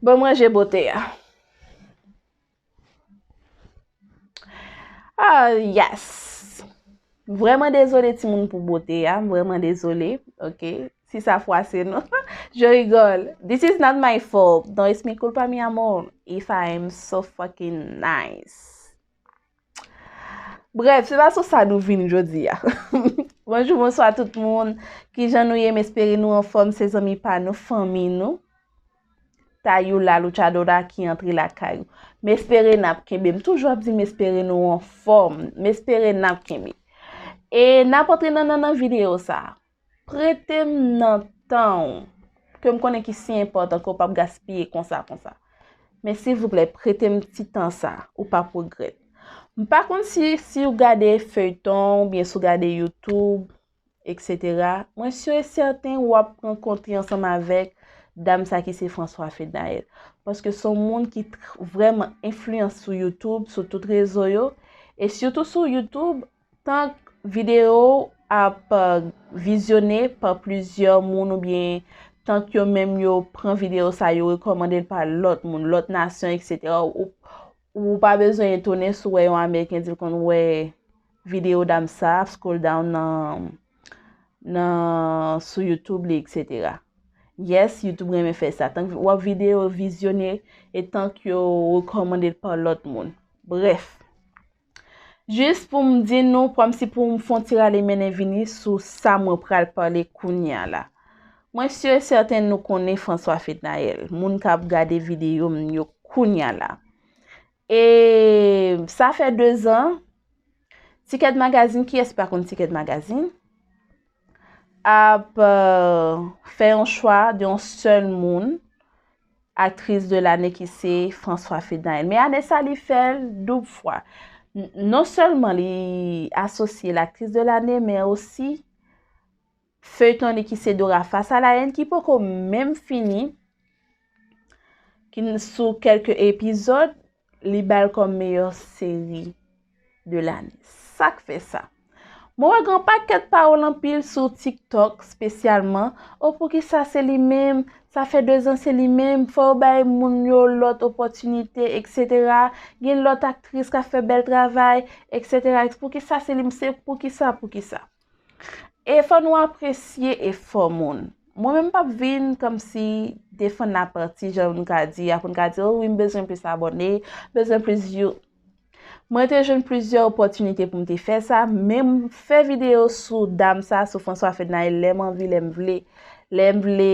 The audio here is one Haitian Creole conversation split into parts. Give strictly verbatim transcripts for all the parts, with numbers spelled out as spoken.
Bon, manje bote a. Ah, yes. Vrèman dezole timoun pou bote a, vrèman dezole, ok? Si sa fwase nou. Je rigole. This is not my fault. No es mi culpa, mi amor, if I am so fucking nice. Bref, se pa sou sa nou vin jodi a. Bonjou, bonswa tout moun. Kijan nou ye? M espere nou anfòm, se zanmi pa nou, fanmi nou. Tayou la Luchadora ki antre lakay ou. M espere n ap kenbe. M toujou ap di m espere nou anfòm. M espere n ap kenbe. E n ap antre nan, nan, nan videyo sa a. Prete m nan tan w, ke m konnen ki si enpòtan, ke w p ap gaspiye konsa, konsa. Men silvouplè, prete m ti tan sa, ou p ap regrèt. M pa konn si, si w gade feyton, oubyen si w gade YouTube, et cetera, mwen si e sèten w ap rankontre ansanm avèk dam sa ki se François Fednaelle. Paske se yon moun ki tr-, vrèman enfliyan sou YouTube, sou tout rezo yo. E sitou sou YouTube, tank videyo ap, euh, vizyone pa plizyè moun oubyen tank yo menm yo pran videyo sa, yo rekòmande l pa lòt moun, lòt nasyon, et cetera, ou, ou pa bezwen etone si w wè yon Ameriken di l konn wè videyo dam sa ap scroll down nan, nan, sou YouTube li, et cetera. Yes, YouTube renmen fè sa. Tank w ap videyo vizyone e tank yo rekòmande l pa lòt moun. Brèf. Jis pou m di nou, kòmsi pou m fè yon ti rale mennen vini sou sa mwen pral pale kounye a la. Mwen si e sèten nou konnen François Fednaelle, moun k ap gade videyo m yo kounye a la. E sa fè dezan, Ticket Magazine, kiyès pa konn Ticket Magazine, ap, euh, fè yon chwa de yon sèl moun, aktris de lane ki se François Fednaelle. Men ane sa, li fè l doub fwa. N-, non sèlman li asosye l aktris de lane, men osi feyton li ki se Dora Face à la Haine, ki poko menm fini, ki n-, sou kèlke epizòd, li ba l kòm meyè seri de lane. Sa k fè sa? Mwen wè gen yon pakèt pawòl anpil sou TikTok espesyalman. O, poukisa se li menm? Sa fè dezan se li menm. Fò yo bay moun yo lòt opòtinite, et cetera. Gen lòt aktris k ap fè bèl travay, et cetera. Poukisa se li menm? Se poukisa, poukisa? E fò nou apresye efò moun. Mwen menm m p ap vin kòmsi defann lapati, jan nou ka di a, pou n ka di, "O wi, m bezwen plis abòne, bezwen plis view." Mwen te jwenn plizyè opòtinite pou m te fè sa, men m fè videyo sou dam sa, sou François Fednaelle, lè m anvi, lè m vle, lè m vle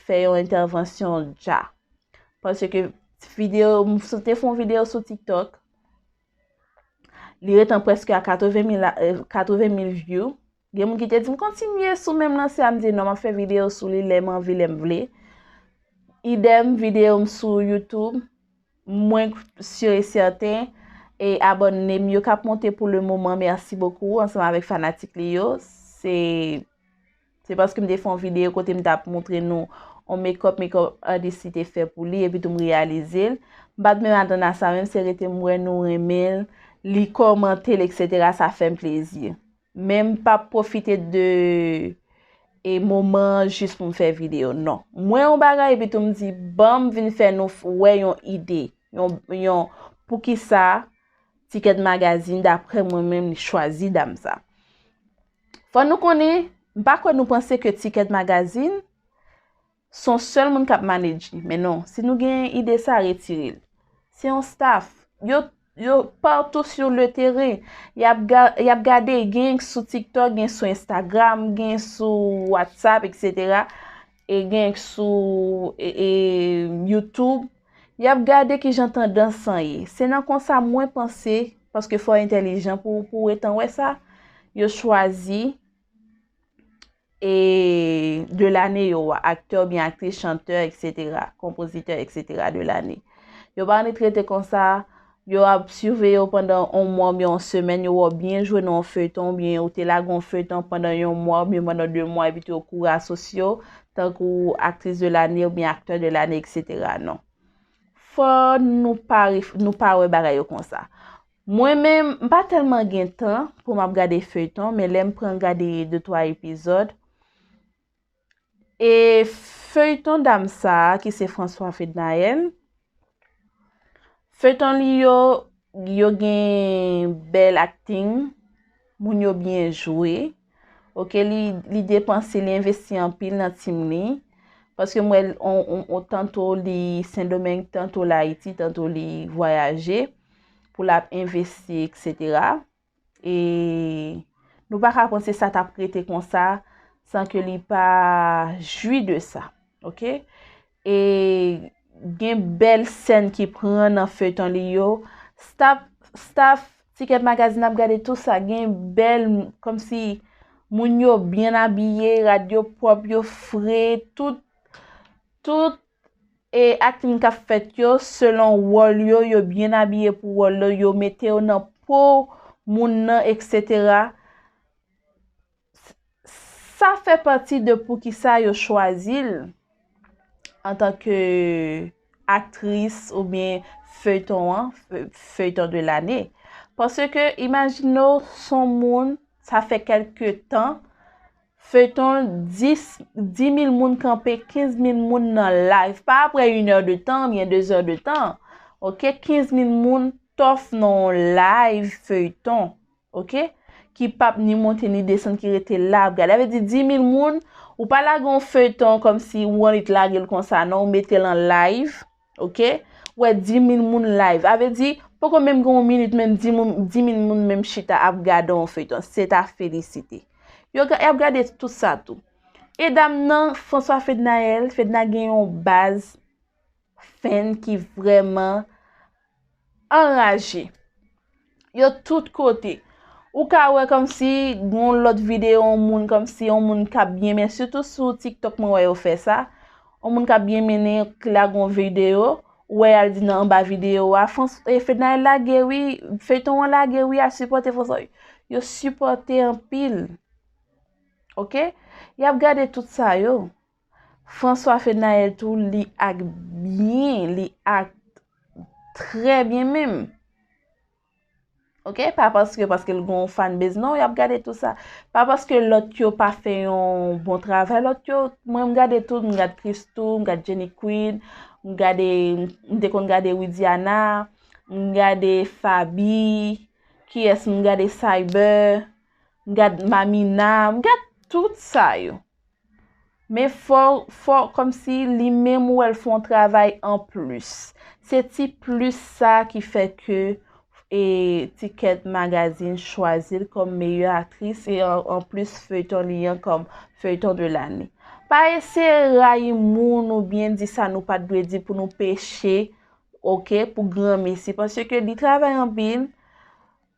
fè yon entèvansyon dja. Paske videyo, m te fè yon videyo sou TikTok, li ret an prèske a katreven mil, eh, katreven mil view. Gen moun ki te di m kontinye sou menm lanse a, m di non, m ap fè videyo sou li lè m anvi, lè m vle. Idèm, videyo m sou YouTube, mwen si e sèten, e abòne m yo k ap monte pou le moman, mèsi bokou, ansanm avèk fanatik li yo. Se, se paske m te fè yon videyo kote m t ap montre nou yon makeup, makeup artist li te fè pou li, epi tou m reyalize l. M pa t menm atann a sa, menm se rete m wè nou renmen l, li kòmante l, et cetera, sa fè m plezi. Men m p ap pwofite de, e, moman an jis pou m fè videyo. Non. M wè yon bagay, epi tou m di, ban m vin fè nou f-, wè yon ide. Yon, yon, poukisa Ticket Magazine, daprè mwen menm, li chwazi dam sa. Fò nou konnen, m pa kwè nou panse ke Ticket Magazine se yon sèl moun k ap manage li. Men non, si nou gen ide sa, retire l. Se yon staff. Yo, yo partou sur le terrain. Y ap ga-, y ap gade, gen sou TikTok, gen sou Instagram, gen sou WhatsApp, et cetera. E gen sou, e, e, YouTube. Y ap gade kijan tandans lan ye. Se nan konsa mwen panse, paske fò entèlijan pou, pou w gentan wè sa, yo chwazi e de lane yo a, aktè oubyen aktris, chantè, et cetera, konpozitè, et cetera de lane. Yo pa annik rete konsa, yo ap siveye w pandan yon mwa oubyen yon semèn, yo wè w byen jwe nan yon feyton oubyen ou te lage yon feyton pandan yon mwa oubyen pandan de mwa epi tou yo kouri asosye w tankou aktris de lane oubyen aktè de lane, et cetera. Non. Fò nou pa ref-, nou pa wè bagay yo konsa. Mwen menm, m pa tèlman gen tan pou m ap gade feyton, men lè m pran gade de twa epizòd, e feyton dam sa a, ki se François Fednaelle, Feyton li yo, yo gen bèl akting, moun yo byen jwe. Oke, li, li depanse, li envesti anpil nan tim li. Paske m wè l, on, on, on, tanto li Sendomeng, tanto l Ayiti, tanto li vwayaje pou l ap envesti, etsetera. E nou pa ka panse sa t ap rete konsa san ke li pa jwi de sa. Oke? E gen bèl sèn ki pran nan feyton li yo. Staff, staff Ticket Magazine ap gade tout sa. Gen bèl, kòmsi moun yo byen abiye, rad yo pwòp, yo fre, tout, tout e akting k ap fèt yo, selon wòl yo, yo byen abiye pou wòl yo, yo mete yo nan po moun nan, etsetera. Sa fè pati de poukisa yo chwazi l antanke aktris oubyen feyton an, fe-, feyton de lane. Paske, imajine w, s on moun, sa fè kèlke tan, feyton, dis, dis mil moun kanpe, kenz mil moun nan live. Pa apre inè de tan, oubyen dezè de tan. Oke, kenz mil moun tòf nan yon live feyton. Oke? Ki p ap ni monte ni desann, ki rete la ap gade. Sa vle di dis mil moun, ou pa lage yon feyton kòmsi ou annik lage l konsa, non, ou mete l an live. Oke? Ou wè dis mil moun live. Sa vle di, poko menm gen yon minit, menm dis moun, dis mil moun menm chita ap gade yon feyton. Se ta felisite. Yo, y ap gade tout sa tou. E dam nan, François Fednaelle, Fedna gen yon baz fan ki vrèman anraje. Yo tout kote. Ou ka wè kòmsi gon lòt videyo, yon moun kòmsi, yon moun k ap byen, men sitou sou TikTok mwen wè yo fè sa. Yon moun k ap byen mennen, ki lage yon videyo, ou wè y al di nan anba videyo a, Frans-, e, Fednaelle lage wi, feyton an lage wi, al sipòte François. Yo sipòte anpil. Oke? Y ap gade tout sa yo. François Fednaelle tou, li act byen, li act trè byen menm. Oke? Pa paske, paske l gon fanbase, non, y ap gade tout sa. Pa paske lòt yo pa fè yon bon travay, lòt yo, mwen m gade tout, m gad Christoo, m gad Jenny Queen, m gade, m te konn gade Widiana, m gade Faby, kiyès m gade, Cyber, m gad Mamina, m gad tout sa yo. Men fò, fò, kòmsi li menm ou wè l fè yon travay anplis. Se ti plis sa ki fè ke, e, Ticket Magazine chwazi l kòm meyè aktris e an, anplis feyton li an kòm feyton de lane. Pa eseye rayi moun oubyen di sa nou pa t dwe di pou nou peche, oke, pou granmesi, paske li travay anpil.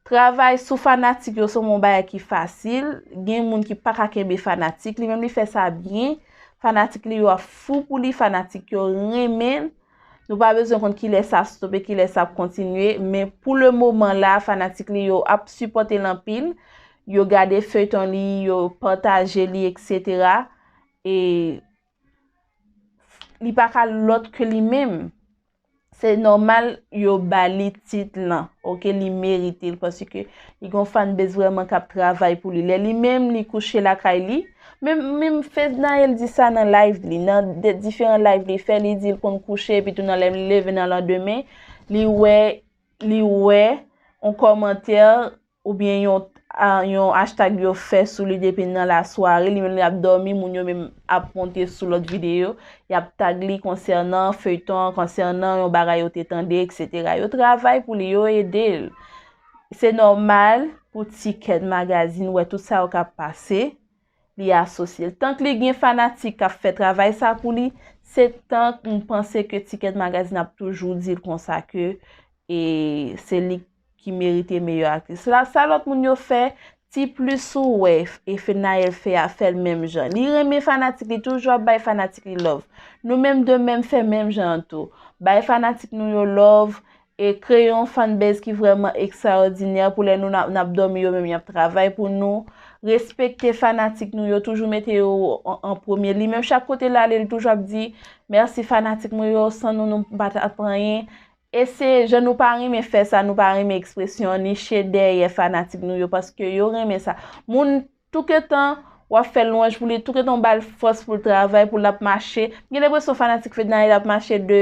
Travay sou fanatik yo se yon bagay ki fasil. Gen moun ki pa ka kenbe fanatik. Li menm li fè sa byen. Fanatik li yo ap fou pou li. Fanatik yo renmen l. Nou pa bezwen konn kilè sa stope, kilè sa ap kontinye. Men pou le moman la, fanatik li yo ap sipòte l anpil. Yo gade feyton li, yo pataje li, etsetera. E li pa ka lòt ke li menm. Se nòmal yo ba li tit lan, oke, li merite l, paske li gon fanbase vrèman k ap travay pou li. Lè li menm, li kouche lakay li, menm, menm Fednaelle di sa nan live li, nan de, diferan live li fè, li di l konn kouche, epi tou nan lè l leve nan landemen, li wè, li wè yon kòmantè oubyen yon, a, yon hashtag yo fè sou li depi nan lasware, li menm li ap dòmi, moun yo menm ap monte sou lòt videyo, y ap tag li konsènan feyton an, konsènan yon bagay yo te tande, etsetera. Yo travay pou li, yo ede l. Se nòmal pou Ticket Magazine wè tout sa yo k ap pase, li asosye l. Tank li gen fanatik k ap fè travay sa pou li, se tank m panse ke Ticket Magazine ap toujou di l konsa ke e se li ki merite meyè aktris la. Sa lòt moun yo fè, ti plis ou wè, e Fednaelle fè a, fè l menm jan. Li renmen fanatik li, toujou ap bay fanatik li love. Nou menm de menm fè menm jan an tou. Bay fanatik nou yo love, e kreye yon fanbase ki vrèman ekstraòdinè pou lè nou n ap, n ap dòmi, yo menm y ap travay pou nou. Respekte fanatik nou yo, toujou mete yo an, an premye. Li menm, chak kote l ale, li toujou ap di, mèsi fanatik mwen yo, san nou, nou pa t ap anyen. E se jan nou pa renmen fè sa, nou pa renmen ekspresyon an, niche dèyè fanatik nou yo, paske yo renmen sa. Moun, touketan w ap fè lwanj pou li, touketan w ba l fòs pou l travay, pou l ap mache. M gen lenpresyon fanatik Fednaelle ap mache de,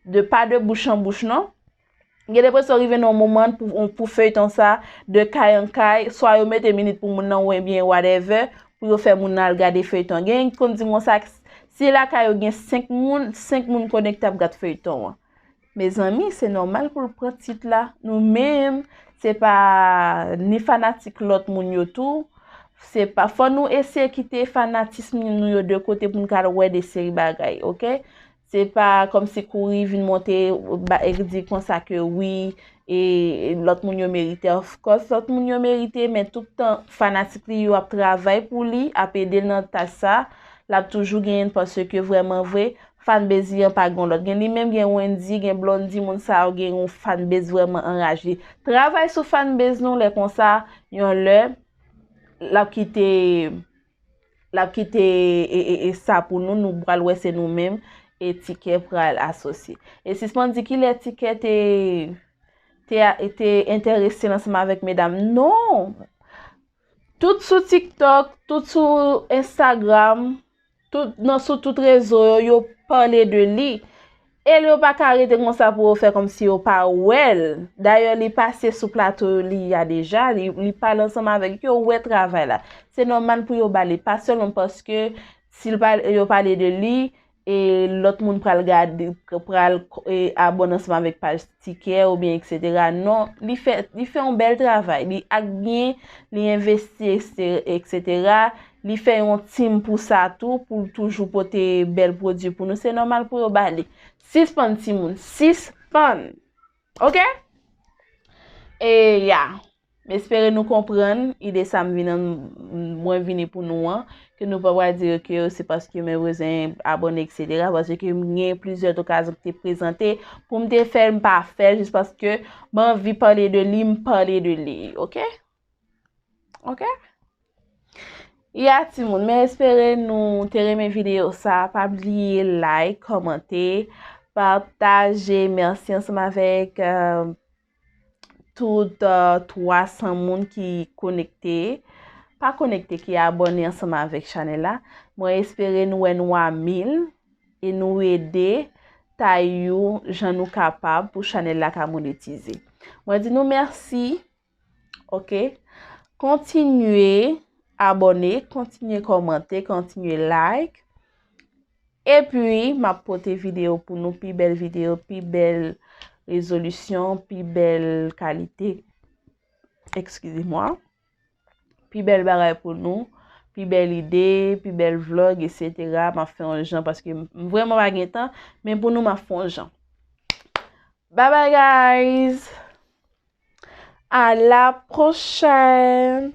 de pa de bouch an bouch, non. Gen depresyon rive nan yon moman pou, pou feyton sa, de kay an kay, swa yo mete minit pou moun nan wè byen whatever, pou yo fè moun nan al gade feyton. Gen ki konn di m konsa, si lakay yo gen senk moun, senk moun konekte ap gad feyton an. Mezanmi, se nòmal pou l pran tit la. Nou menm, se pa ni fanatik lòt moun yo tou, se pa, fò nou eseye kite fanatism nou yo de kote pou n ka wè de seri bagay, oke? Se pa kòmsi kouri vin monte, ba, e di konsa ke wi, e, e lòt moun yo merite. Of course, lòt moun yo merite, men tout tan fanatik li yo ap travay pou li, ap ede l nan tach sa, l ap toujou genyen l paske vrèman vre, fanbase li an pa gen lòt. Gen li menm, gen Wendyy, gen Blondy, moun sa yo gen yon fanbase vrèman anraje. Travay sou fanbase nou, lè konsa, yon lè, l ap kite, l ap kite e, e, e sa pou nou, nou pral wè se nou menm, e Tikè pral asosye. E sispann di kilè Tikè te, te, te enterese l ansanm avèk medam. Non! Tout sou TikTok, tout sou Instagram, tout, nan, sou tout rezo yo, yo pale de li. E yo pa ka rete konsa pou yo fè kòmsi yo pa wè l. Dayè, li pase sou plato li a deja, li, li pale ansanm avèk yo, wè travay la. Se nòmal pou yo ba li, pa sèlman paske si l pa, yo pale de li, e lòt moun pral gade, pral, e, abòne ansanm avèk paj Tikè oubyen etsetera. Non, li fè, li fè yon bèl travay. Li ak byen, li envesti, etsetera. Li fè yon team pou sa tou, pou l toujou pote bèl pwodui pou nou. Se nòmal pou yo ba li. Sispann, timoun. Sispann. Oke? E ya. M espere nou konprann ide sa m vin an, mwen vini pou nou an, ke nou pa pral di ke se paske mwen bezwen abòne, etsetera, paske m gen plizyè okazyon ki te prezante pou m te fè l, m pa fè l, jis paske m anvi pale de li, m pale de li, oke? Oke? Ya, timoun, men espere nou te renmen videyo sa. Pa bliye like, kòmante, pataje. Mèsi ansanm avèk, euh, tout, euh, twa san moun ki konekte. Pa konekte, ki abòne ansanm avèk chanèl la. Mwen espere nou wè nou a mil e nou ede Tayou jan nou kapab pou chanèl la ka monetize. Mwen di nou mèsi. Oke? Kontinye abòne, kontinye kòmante, kontinye like. Epi, m ap pote videyo pou nou, pi bèl videyo, pi bèl rezolisyon, pi bèl kalite. Excusez-moi. Pi bèl bagay pou nou, pi bèl ide, pi bèl vlog, etsetera. M ap fè yon jan paske m, m vrèman pa gen tan, men pou nou, m ap fè yon jan. Bye bye, guys! À la prochaine!